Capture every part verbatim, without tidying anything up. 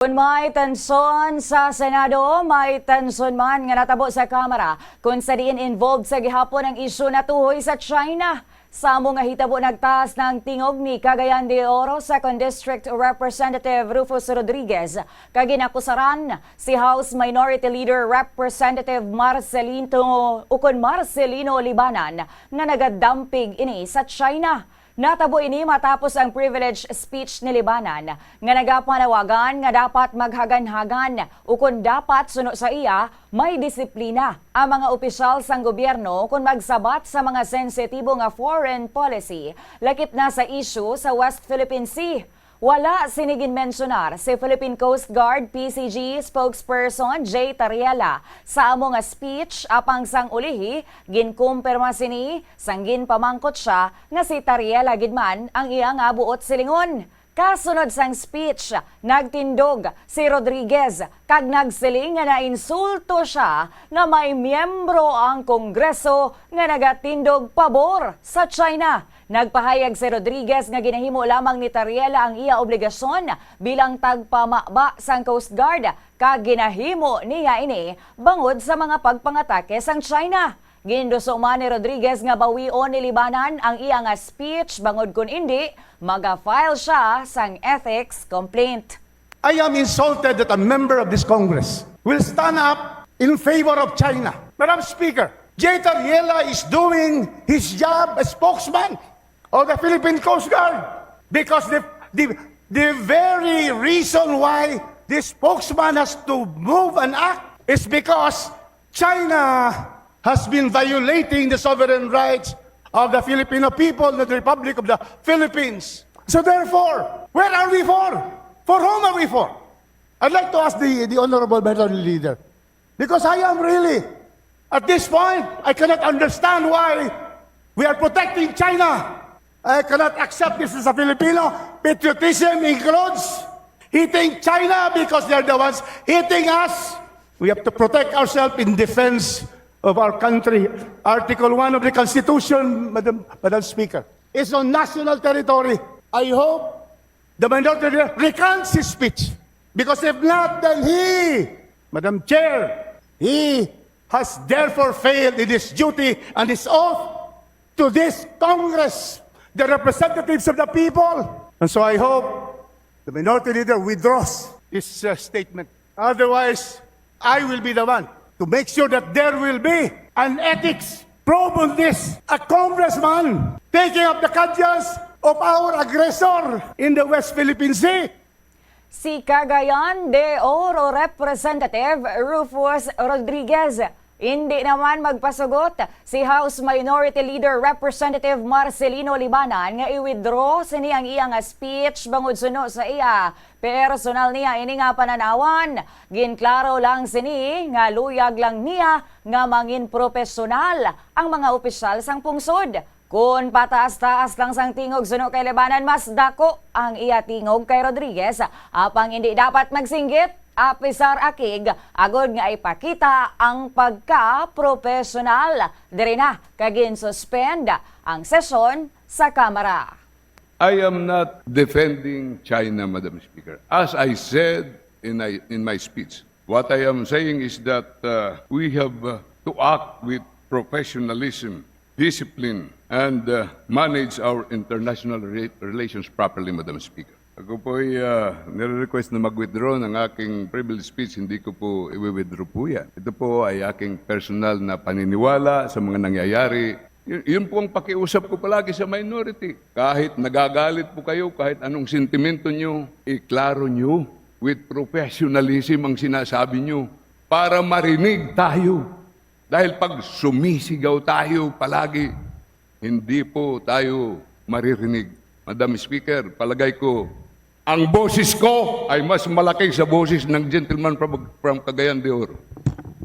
Kung may tensyon sa Senado, may tensyon man nga natabo sa Kamara, kung sa diin involved sa gihapon ang isyu natuhoy sa China. Sa amo nga hitabo, nagtaas na ang tingog ni Cagayan de Oro Second District Representative Rufus Rodriguez, kag ginakusaran si House Minority Leader Representative Marcelino, ukon Marcelino Libanan, nga nagadampig ini sa China. Natabo ini matapos ang privilege speech ni Libanan, nga nagapanawagan nga dapat maghaganhagan, ukon dapat, suno sa iya, may disiplina ang mga opisyal sang gobyerno kon magsabat sa mga sensitibo nga foreign policy, lakip na sa isyu sa West Philippine Sea. Wala sini ginmensionar si Philippine Coast Guard, P C G, spokesperson Jay Tariela sa amo nga speech, apang sang ulihi, ginkumpirma sini sang ginpamangkot sia nga si Tariela gid man ang iya nga buot silingon. Kasunod sang speech, nagtindog si Rodriguez kag nagsiling nga nainsulto sia nga may miyembro ang Kongreso nga nagatindog pabor sa China. Nagpahayag si Rodriguez nga ginahimo lamang ni Tariela ang iya obligasyon bilang tagpamaba sang Coast Guard, kag ginahimo niya ini bangod sa mga pagpangatake sang China. Ginduso man ni Rodriguez nga bawion ni Libanan ang iya nga speech, bangod kun indi, maga-file sia sang ethics complaint. I am insulted that a member of this Congress will stand up in favor of China. Madam Speaker, Jay Tariela is doing his job as spokesman of the Philippine Coast Guard, because the, the, the very reason why this spokesman has to move and act is because China has been violating the sovereign rights of the Filipino people, the Republic of the Philippines. So therefore, where are we for? For whom are we for? I'd like to ask the, the Honorable Minority Leader, because I am really, at this point, I cannot understand why we are protecting China. I cannot accept this as a Filipino. Patriotism includes hating China because they're the ones hating us. We have to protect ourselves in defense of our country. Article one of the Constitution, Madam, Madam Speaker, is on national territory. I hope the Minority Leader recants his speech, because if not, then he, Madam Chair, he has therefore failed in his duty and his oath to this Congress, the representatives of the people. And so I hope the Minority Leader withdraws his, uh, statement. Otherwise, I will be the one to make sure that there will be an ethics probe on this. A congressman taking up the cudgels of our aggressor in the West Philippine Sea. Si Cagayan de Oro Representative Rufus Rodriguez. Indi naman magpasugot si House Minority Leader Representative Marcelino Libanan nga i-withdraw sini ang iya nga speech, bangod suno sa iya, personal niya ini nga pananawan. Ginklaro lang sini nga luyag lang niya nga mangin profesional ang mga opisyal sang pungsod. Kon pataas-taas lang sang tingog suno kay Libanan, mas dako ang iya tingog kay Rodriguez, apang indi dapat magsinggit, apisar akig, agod nga ipakita ang pagka-professional. Diri na, kag gin-suspend ang sesyon sa Kamara. I am not defending China, Madam Speaker. As I said in, I, in my speech, what I am saying is that, uh, we have, uh, to act with professionalism, discipline, and, uh, manage our international re-, relations properly, Madam Speaker. Ako po'y, uh, nire-request na mag-withdraw ng aking privilege speech. Hindi ko po i-withdraw po yan. Ito po ay aking personal na paniniwala sa mga nangyayari. Yun, yun po ang pakiusap ko palagi sa minority. Kahit nagagalit po kayo, kahit anong sentimento nyo, iklaro nyo with professionalism ang sinasabi nyo para marinig tayo. Dahil pag sumisigaw tayo palagi, hindi po tayo maririnig. Madam Speaker, palagay ko, ang boses ko ay mas malaki sa boses ng gentleman from, from Cagayan de Oro.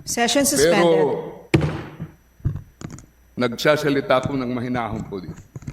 Session suspended. Pero nagsasalita po ng mahinahon po dito.